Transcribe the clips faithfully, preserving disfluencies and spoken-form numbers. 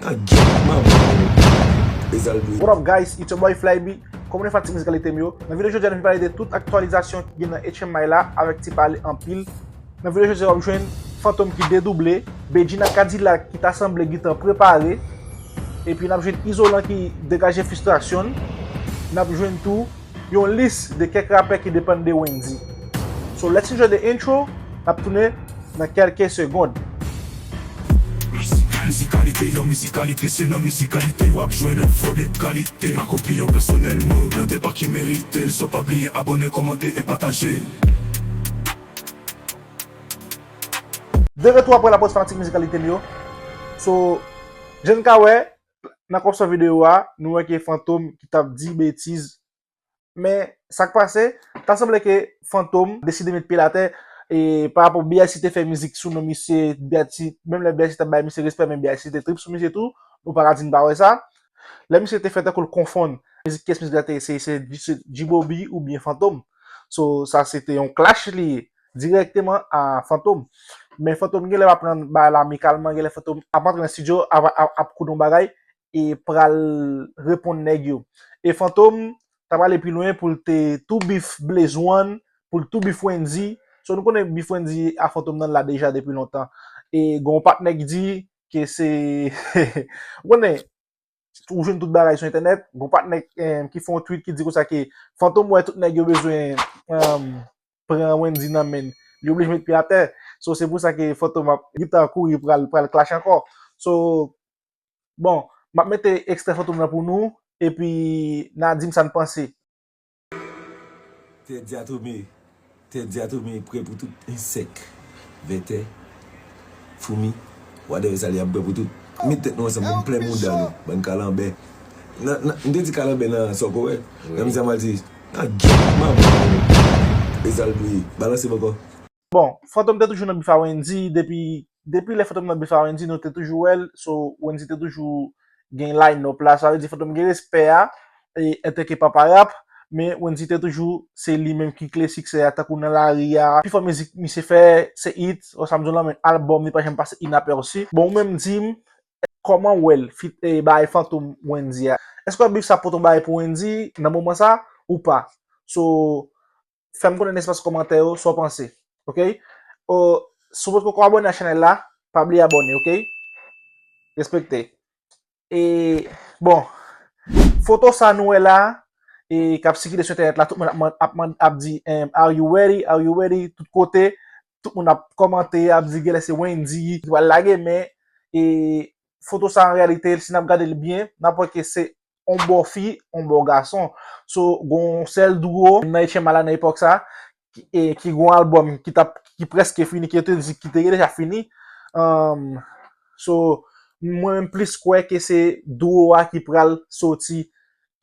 Get my money. Ezal Louis. What up guys, it's your boy Flyby. Kòman nou ye, fanatik mizikalite m yo? Nan videyo jodi a nou vin pale de tout aktyalizasyon ki gen nan H M I la avèk ti pale anpil. Nan videyo jodi a w ap jwenn Fantom ki dedouble, Bedjine ak Kadilak ki ta sanble gentan prepare, epi n ap jwenn Izolan ki degaje fristrasyon n, n ap jwenn tou yon lis de kèk rapè ki depann de Wendyy. So let's enjoy the intro, n ap tounen nan kèlke segond. Mizikalite, yo, mizikalite, se nan mizikalite w ap jwenn enfo de kalite. Akonpli yo pèsonèlman nan depa ki merite l. So pa bliye abòne, kòmante e pataje. De retou apre lapòz, fanatik mizikalite m yo. So, jan n ka wè, nan kòmansman videyo a, nou wè ke Fantom ki t ap di betiz. Men, sa k pase, ta sanble ke Fantom deside met pye l atè, e pa rapò B I C te fè mizik sou non misye, B I C, menm lè B I C t ap bay misye respè, men B I C te trip sou misye tou, nou pa ka di n pa wè sa. Lè misye te fè tankou l konfonn mizik, kiyès mizik la te ye, se, se, se G-Bobby oubyen Fantom. So, sa se te yon clash li ye dirèkteman a Fantom. Men Fantom genlè pa pran bagay la amikalman, genlè Fantom ap antre nan estidyo, ap, ap, ap koud yon bagay e pral reponn nèg yo. E Fantom ta prale pi lwen pou l te tou bif Blaze One, pou l tou bif Wendyy. So nou konnen bif Wendyy a Fantom nan la deja depi lontan. E gon patnè ki di ke se, ou konnen, ou jwenn tout bagay sou entènèt, gon patnè em, ki fè yon tweet ki di konsa ke Fantom wè tout nèg yo bezwen em, pran Wendyy nan men l, li oblije met pye atè. So se pou sa ke Fantom ap gentan kouri pral, pral clash ankò. So, bon, m ap mete ekstrè Fantom nan pou nou, epi n a di m sa n panse. Tèt dyatomi, tèt dyatomi prè pou tout ensèk, vètè, foumi, whatever sa li ap prè pou tout. Met tèt nou ansanm pou n plen mouda nou, bann kalanbè. Nan, nan, m te di kalanbè nan sa w ko wè. Nan mizik sa m al di, nan get my money. Ezal Louis, balanse m ankò. Bon, Fantom te toujou nan bif a Wendyy, depi, depi lè Fantom nan bif a Wendyy, nou te toujou wè l, so Wendyy te toujou gen line up la, sa vle di Fantom gen respè a, e, antanke papa rap, men Wendyy te toujou, se li menm ki kle siksè a, tankou nan lari a, pifò mizik misye fè, se hit, ou sa m di w lan, men albòm li pa janm pase inaperçu. Bon, ou menm di m, kòman w wè l, fit, e, bay Fantom Wendyy a? Èske w wè bif sa pote yon bagay pou Wendyy nan moman sa, ou pa? So, fè m konnen nan espas kòmantè yo sa w panse, oke? O, si w potko abòne a chanèl la, pa bliye abòne, oke? Respekte. E, bon, foto sa nou wè la, e k ap sikile sou entènèt la, tout moun ap, mand- ap, mand- ap di em, are you ready? Are you ready? Tout kote, tout moun ap kòmante, ap di genlè se Wendyy ki pral lage, men e, foto sa an reyalite, si n ap gade l byen, n ap wè ke se on bò fi, on bò gason. So, gon sèl duo nan H M I la nan epòk sa, ki, e, ki gon albòm ki t ap, ki prèske fini, ki yo te di ki te deja fini. Um, so, mwen menm plis kwè ke se duo a ki pral soti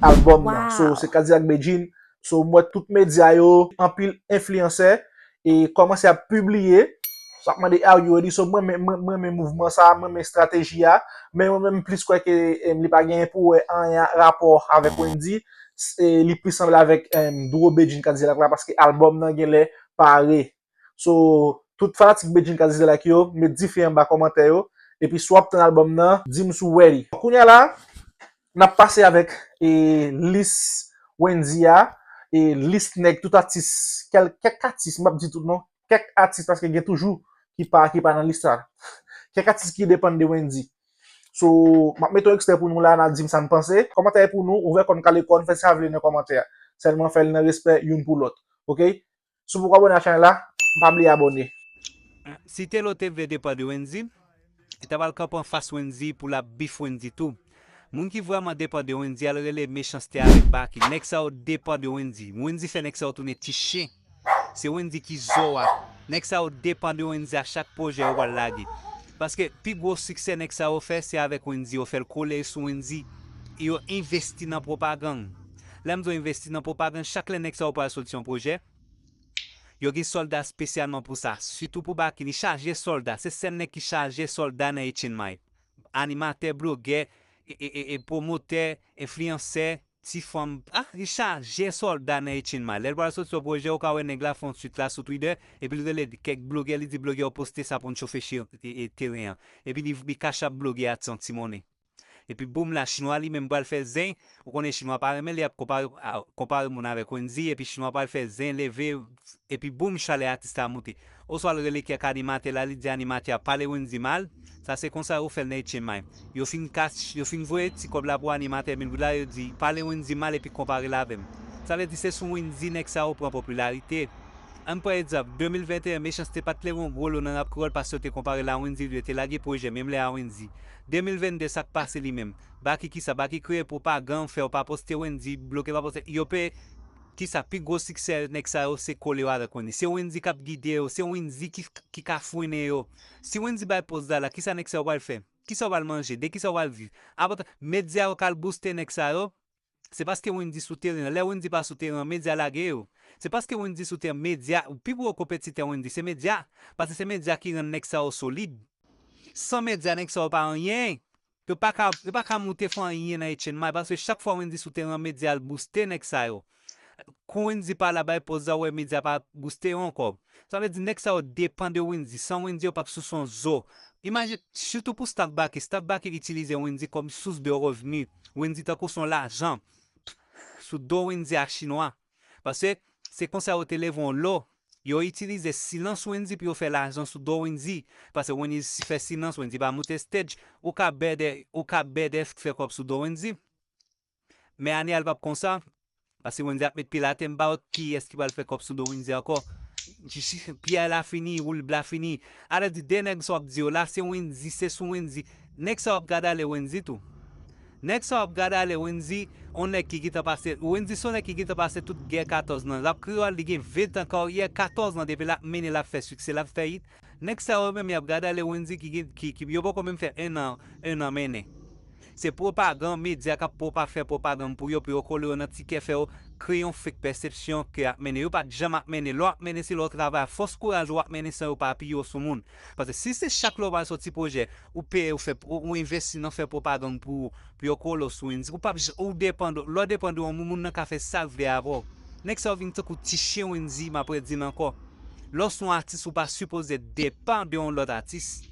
albòm nan. So, se Kadilak Bedjine. So, m wè tout medya yo, anpil enfliyansè, e kòmanse ap pibliye. So, ap mande are you ready? So, mwen, mwen, mwen, mwen renmen mouvman sa, mwen renmen estrateji a. Men mwen menm plis kwè ke em, li pa genyen pou wè anyen rapò avèk Wendyy. S- e, li plis sanble avèk em, duo Bedjine Kadilak la, paske albòm nan genlè pare. So, tout fanatik Bedjine Kadilak yo, met dife anba kòmantè yo. Epi si w ap tann albòm nan, di m si w ready. Kounye a la, n ap pase avèk e, lis Wendyy a, e, lis nèg, tout atis, kèl, kèk atis, m p ap di tout non, kèk atis, paske gen toujou ki pa, ki pa nan lis sa. Kèk atis ki depann de Wendyy. So, m ap mete yon ekstrè pou nou la, n a di m sa n panse. Kòmantè pou nou, ouvè kò n, kale kò n, fè sa w vle nan kòmantè a. Sèlman fè l nan respè youn pou lòt. Oke? Si w poko abòne a chanèl la, pa bliye abòne. Si Telo te vle depann de Wendyy, li ta pral kanpe anfas Wendyy pou l ap bif Wendyy tou. Moun ki vrèman depann de Wendyy al rele Mechanste avèk Baky. Nèg sa yo depann de Wendyy. Wendyy fè nèg sa yo tounen ti chen. Se Wendyy ki zo a. Nèg sa yo depann de Wendyy a chak pwojè yo pral lage. Paske pi gwo siksè nèg sa yo fè, se avèk Wendyy yo fè l kole sou Wendyy. E yo envesti nan pwopagann. Lè m di yo envesti nan pwopagann, chak lè nèg sa yo pral soti yon pwojè, yo gen sòlda espesyalman pou sa. Sitou pou Baky, li chaje sòlda. Se sèl nèg ki chaje sòlda nan H M I. Animatè, blogè, e, e, e, e pwomotè, enfliyansè, ti fanm. Ah, li chaje sòlda nan H M I. Lè l pral soti yon pwojè, ou ka wè nèg la fè yon tweet la sou Twitter, epi l rele kèk blogè, li di blogè yo poste sa pou n chofe che e, e, teren an. Epi li, li cash app blogè a ti, yon ti monnen. Epi boum la, chinwa li menm pral fè zen. Ou konnen chinwa pa renmen li ap konpare, a, konpare moun avèk Wendyy, epi chinwa pral fè zen, leve, epi boum, chalè atis la moute. Oswa l rele kèk animatè la, li di animatè a pale Wendyy mal. Sa se konsa yo fè l nan H M I. Yo fin kas, yo fin voye ti kòb la pou animatè mil goud la, yo di pale Wendyy mal epi konpare l avè m. Sa vle di se sou Wendyy nèg sa yo pran popilarite. Ann pran egzanp, de mil venteyen, Mechanste pa t leve yon gwo lo nan rap kreyòl paske yo te konpare l a Wendyy, yo te lage pwojè menm lè a Wendyy. De mil vennde, sa k pase li menm? Baky kisa? Baky kreye pwopagann, fè yo pa poste Wendyy, bloke pa poste. Yo pe kisa? Pi gwo siksè nèg sa yo se kole yo avèk Wendyy. Se Wendyy k ap gide yo, se Wendyy ki, ki ka fwennen yo. Si Wendyy bay pòz la la, kisa nèg sa yo pral fè? Kisa yo pral manje? De kisa yo pral viv? Avan medya yo k al bouste nèg sa yo, se paske Wendyy sou teren an. Lè Wendyy pa sou teren an, medya lage yo. Se paske Wendyy sou teren, medya, pi gwo konpetitè Wendyy, se medya. Paske se medya ki rann nèg sa yo solid. San medya, nèg sa yo pa anyen. Yo pa ka, yo pa ka moute fè anyen nan H M I, paske chak fwa Wendyy sou teren an, medya al bouste nèg sa yo. Kou Wendyy pa la bay pòz la, w wè medya pa bouste yo ankò. Sa vle di nèg sa yo depann de Wendyy. San Wendyy, yo p ap souse yon zo. Imajine, sitou pou staff Baky. Staff Baky itilize Wendyy kòm sous de revni. Wendyy tankou se yon lajan sou do Wendyy a chinwa. Paske se konsa yo te leve yon lo. Yo itilize silans Wendyy pou yo fè lajan sou do Wendyy. Paske Wendyy si fè silans, Wendyy pa moute stage, ou ka bèdè, ou ka bèdè fè kòb sou do Wendyy. Men ane a l p ap konsa. Paske Wendyy ap met pye l atè, m pa wè kiyès ki pral fè kòb sou do Wendyy ankò. Pyè la fini, woulib la fini. Alè di de nèg sa w ap di yo la, se Wendyy, se sou Wendyy. Nèg sa w ap gade ale Wendyy tou. Nèg sa w ap gade ale Wendyy, on nèg ki gentan pase, Wendyy se on nèg ki gentan pase tout gè katòz nan. Rap kreyòl, li gen ven tan karyè, katòz nan depi l ap mennen, l ap fè siksè, l ap fè hit. Nèg sa yo menm, y ap gade ale Wendyy ki gen, ki, ki, yo poko menm fè en an, en an mennen. Se pwopagann, medya k ap pwopa-, fè pwopagann pou yo, pou yo kole yo nan tikè, fè yo kreye yon fake pèsepsyon ke y ap mennen. Yo pa t janm ap mennen. Lè w ap mennen, se lè w travay. Fòs kouraj ou ap mennen san yo pa apiye w sou moun. Paske si se chak lè w pral soti pwojè, ou peye, ou fè, ou, ou envesti nan fè pwopagann pou, pou yo kole w sou Wendyy, ou p ap j-, ou depann, lè w depann de yon moun, moun nan ka fè sa l vle avè w. Nèg sa yo vin tankou ti chen Wendyy, m ap redi l ankò. Lè w se yon atis, ou pa sipoze depann de yon lòt atis.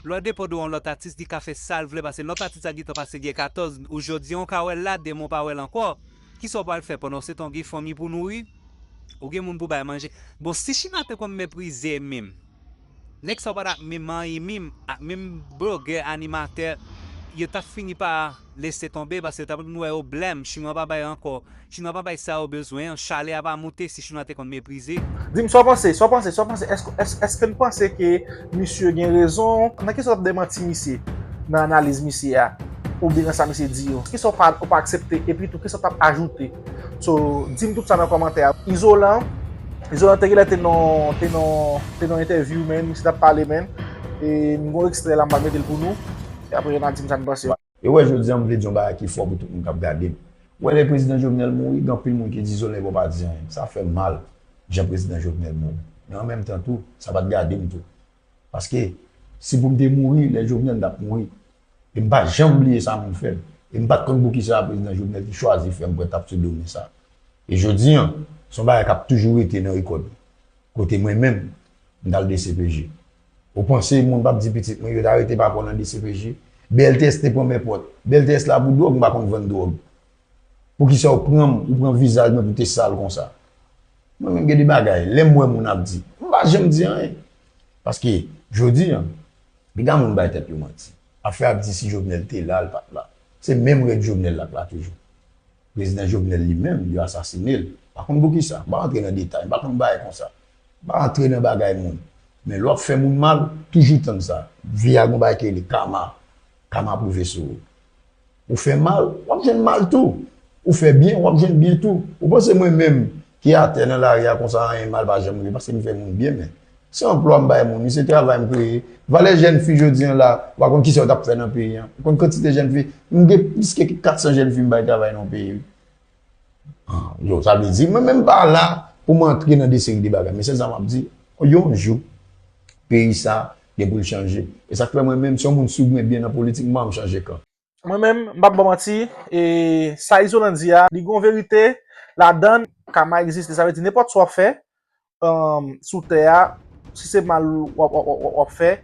Lè w depann de yon lòt atis, li ka fè sa l vle, paske lòt atis la gentan pase gè katòz, ou jodi a w ka wè l la, demen w pa wè l ankò. Kisa w pral fè pandan w se tan w gen fanmi pou nouri? Ou gen moun pou bay manje? Bon, si China te konn meprize menm, nèg sa yo pa t ap menm anyen menm, ak menm blogè, animatè, yo t ap fini pa lese tonbe, paske yo t ap wè yo blèm, chinwa pa bay ankò, chinwa pa bay sa yo bezwen an, chalè a pa moute si chinwa te konn meprize. Di m sa w panse, sa w panse, sa w panse, èske, èske, èske n panse ke misye gen rezon? Nan kisa w t ap demanti misye nan analiz misye a? Oubyen nan sa misye di yo? Kisa w pa, w pa aksepte? Epi tou, kisa w t ap ajoute? So, di m tout sa nan kòmantè a. Izolan, Izolan te genlè te nan, te nan, te nan entèvyou, men, misye t ap pale, men. E m gon ekstrè la, m pral mete l pou nou. E apre, n a di m sa n panse. E w wè, jodi a, m vle di yon bagay ki fò pou tout moun k ap gade m. W wè, lè prezidan Jovenel mouri, gen anpil moun ki di Izolan e bon pa di anyen. Sa fè m mal, jan prezidan Jovenel mouri. Men an menm tan tou, sa pa t gade m tou. Paske, si pou m te mouri, lè Jovenel m t ap mouri. E m pa janm bliye sa moun fè m. E m pa t konn poukisa prezidan Jovenel te chwazi fè m pran tap sou do m sa. E jodi a, se yon bagay k ap toujou rete nan rekòd. Kote mwen menm, m t al D C P J. Ou panse moun p ap di pitit mwen yo t arete pa kò nan D C P J? B L T S te pran men pòt. B L T S la pou dwòg, m pa konn vann dwòg. Poukisa w pran m, ou pran vizaj mwen pou te sal konsa? Mwen menm gen de bagay, lè m wè moun ap di, m pa janm di anyen. Paske, jodi a, piga moun bay tèt yo manti. Afè ap di si Jovenel te la, l pa t la. Se menm rèd Jovenel la k la toujou. Prezidan Jovenel li menm, yo asasine l. Pa konn poukisa. M pa rantre nan detay. M pa konn bagay konsa. M pa rantre nan bagay moun. Men lè w ap fè moun mal, toujou tann sa. Vi a gon bagay ki rele kama. Kama ap rive sou ou. Ou fè mal, w ap jwenn mal tou. Ou fè byen, w ap jwenn byen tou. Ou panse mwen menm ki atè nan lari a konsa anyen mal pa janm rive paske m fè moun byen, men se anplwa m bay moun wi, se travay m kreye. Valè jèn fi jodi a la, w pa konn kisa yo t ap fè nan peyi a. Ou konn kantite jèn fi, m gen plis ke kat san jèn fi m bay travay nan peyi wi. Ah, yo, sa vle di, mwen menm pa la pou m antre nan de seri de bagay. Men sèl sa m ap di, yon jou, peyi sa, gen pou l chanje. E sa k fè mwen menm, si yon moun swiv mwen byen nan politik, m pa janm chanje kan. Mwen menm, m p ap ba w manti, e sa Izolan di a, li gon verite ladan l, kama egziste. Sa vle di, nenpòt sa w ap fè, um, sou tè a, si se mal w ap, w ap, w ap, w ap fè,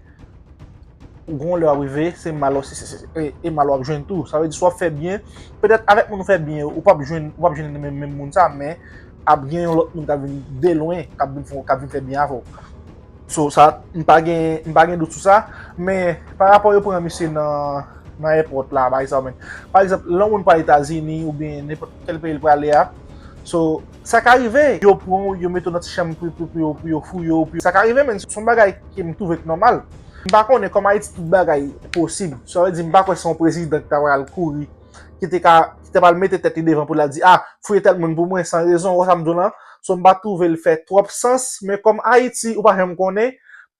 Gon lè w ap rive, se mal w, se, se, se, e, e mal w ap jwenn tou. Sa vle di, si w ap fè byen, petèt avèk moun ou fè byen yo, ou p ap jwenn, ou p ap jwenn menm, menm moun sa, men ap gen yon lòt moun k ap vin de lwen, k ap vin fè, k ap vin fè byen avè w. So, sa, m pa gen, m pa gen dout sou sa, men pa rapò yo pran misye nan, nan èpòt la, pa egzanp, men, pa egzanp, lè yon moun pral Etazini oubyen nenpòt kèl peyi l prale a, so, sa ka rive, yo pran w, yo mete w nan ti chanm pou, pou, pou yo, pou yo fouye w, pou yo, sa ka rive, men se yon bagay ke m twouve k nòmal. M pa konnen kòm Ayiti tout bagay posib. Sa vle di, m pa kwè se yon prezidan ki ta pral kouri, ki te ka, ki ta pral mete tèt li devan pou l al di, ah, fouye tèl moun pou mwen, san rezon, ou wè sa m di w lan? So, m pa twouve l fè twòp sans, men kòm Ayiti, ou pa janm konnen,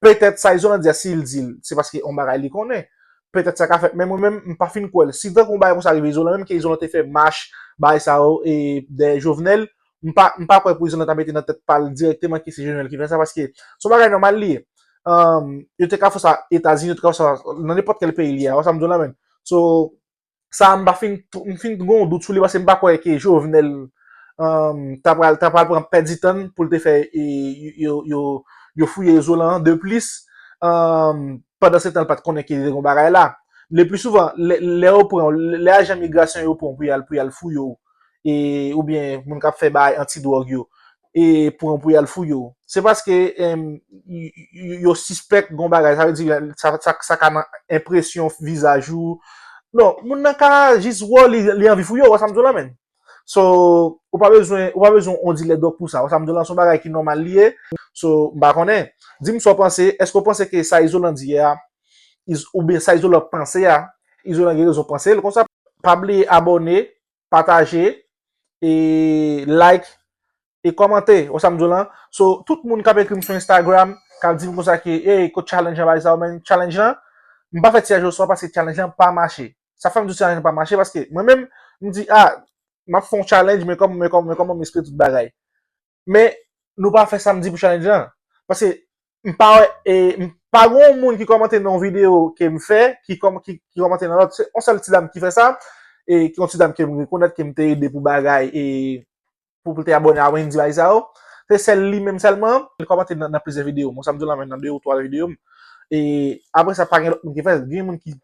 petèt sa Izolan di a, si l di l, se paske yon bagay li konnen. Petèt sa ka fèt, men mwen menm, m pa fin kwè l. Si tankou yon bagay konsa rive Izolan, menm ke Izolan te fè mach, bagay sa yo, e dèyè Jovenel, m pa, m pa kwè pou Izolan ta mete nan tèt pa l dirèkteman ke se Jovenel ki fè sa, paske se yon bagay nòmal li ye. Um, yo te ka fè sa Etazini, yo te ka fè sa nan nenpòt kèl peyi li ye, ou wè sa m di w lan, men. So, sa, m pa fin, m fin gen yon dout sou li, paske m pa kwè ke Jovenel, um, ta pral, ta pral pran pèdi tan pou l te fè, e, yo, yo, yo fouye Izolan an. De plis, um, pandan se tan, l pa t konnen ke te gen yon bagay la. Le pli souvan, lè, lè yo pran, lè ajan migrasyon yo pran pou y al, pou y al fouye w, e, oubyen moun k ap fè bagay anti-dwòg yo, e pran pou y al fouye w, se paske, em, y-, y-, yo sispèk gon bagay, sa vle di, sa, sa, sa ka nan enpresyon vizaj ou. Non, moun nan ka jis wè w, li, li anvi fouye w, ou wè sa m di w lan, men. So, ou pa bezwen, ou pa bezwen on dilè dòk pou sa, ou wè sa m di w lan, se yon bagay ki nòmal li ye. So, m pa konnen. Di m sa w panse, èske w panse ke sa Izolan di a, Iz-, oubyen sa Izolan panse a, Izolan gen rezon panse l konsa? Pa bliye abòne, pataje, e like, e kòmante, ou wè sa m di w lan. So, tout moun k ap ekri m sou Instagram, k ap di m konsa ke, ey, kot challenge lan, bagay sa yo, men challenge lan, m pa fè tiraj osò paske challenge lan pa mache. Sa fè m di challenge lan pa mache, paske mwen menm, m di, ah, m ap fè yon challenge, men kòm, men kòm, men kòman m espere tout bagay. Men, nou pa fè sa m di pou challenge lan. Paske, m pa wè, e, m pa gen yon moun ki kòmante nan yon videyo ke m fè, ki kòm-, ki, ki kòmante nan lòt. Se yon sèl ti dam ki fè sa, e ki yon ti dam ke m rekonèt ke m te ede pou bagay, e pou, pou l te abòne a Wendy bagay sa yo. Se sèl li menm sèlman, li kòmante nan, nan plizyè videyo m. Ou wè sa m di w lan, men nan de ou twa videyo m. E apre sa, pa gen lòt moun ki fè. Gen moun ki,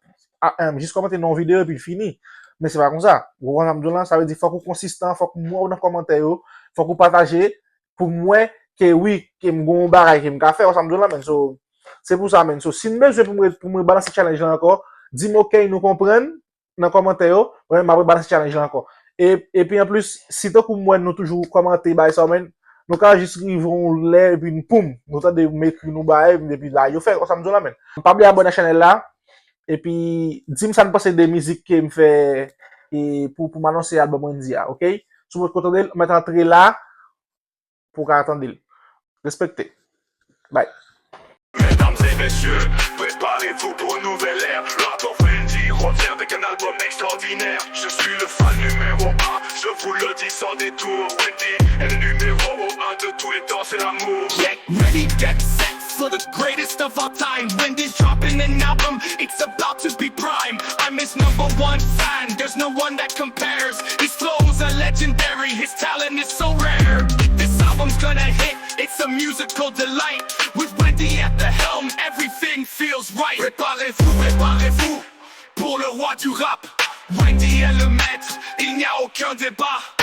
a, em, jis kòmante nan yon videyo epi l fini. Men se pa konsa. Ou konprann sa m di w lan? Sa vle di fòk ou konsistan, fòk m wè w nan kòmantè yo, fòk ou pataje, pou m wè ke wi, ke m gen yon bagay ke m ka fè, ou wè sa m di w lan, men. So, se pou sa, men. So, si n bezwen pou m re-, pou m rebalanse challenge lan ankò, di m, "Ok, nou konprann," nan kòmantè yo, mwen menm m ap rebalanse challenge lan ankò. E, epi anplis, si tankou m wè nou toujou kòmante bagay sa yo, men, nou ka jis rive yon lè, epi n poum, nou tande m ekri nou bagay, epi la, yo fè, ou wè sa m di w lan, men. Pa bliye abòne a chanèl la, epi di m sa n panse de mizik ke m fè, e pou, pou m anonse albòm Wendy a, ok? Si w potko tande l, mèt antre la, pou w ka tande l. Respekte. Bye. Mesdames et messieurs, préparez-vous pour une nouvelle ère. L'art of Wendy revient avec un album extraordinaire. Je suis le fan numéro un, je vous le dis sans détour. Wendy est le numéro un de tous les temps, c'est l'amour. Get ready, get set for the greatest of all time. Wendy's dropping an album, it's about to be prime. I'm his number one fan, there's no one that compares. His flows are legendary, his talent is so rare. This album's gonna hit, it's a musical delight. With Wendy at the helm, everything feels right. Préparez-vous, préparez-vous pour le roi du rap. Wendy est le maître, il n'y a aucun débat.